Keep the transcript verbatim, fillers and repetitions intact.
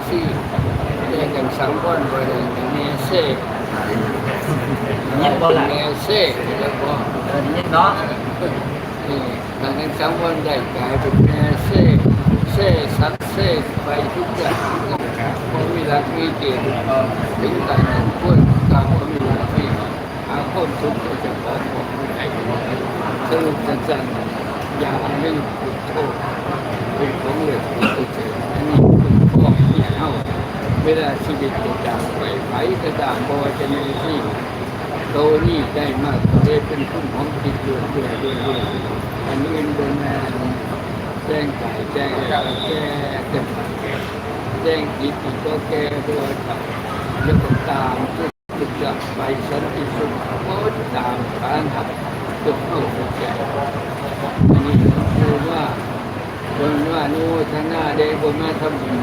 ที่แยกกันสังวรบ่ได้แน่เซ่ ยินบ่ล่ะ แน่เซ่แล้วก็ เออยินเนาะ เออการทั้งสังวรได้กลายเป็นแน่เซ่เซ่สักเซ่ไปทุกอย่างเพราะมีหลักมีเกณฑ์ถึงการควรตามว่ามีหลักมีหาความสุขก็จะขอบอกไม่ได้สรุปสั้นๆอย่างหนึ่งคือโทษเป็นของเหลือที่เกิดอันนี้เป็นข้อที่เฮาเวลาชีวิตจะจากไปไผก็ตามบ่ว่าจะมีที่โตนี่ได้มากก็ได้เป็นคุณของจิตเรื่อยๆเรื่อยๆอันอื่นบนแม่นแจ้งกายแจ้งกายแก้แจ้งจิตก็แก้ด้วยแล้วก็ตามทุกข์จะไปสันติสุขก็ตามการหักจนเข้าใจอันนี้คือว่าคนว่าโนทนาได้คนมาทำบุญ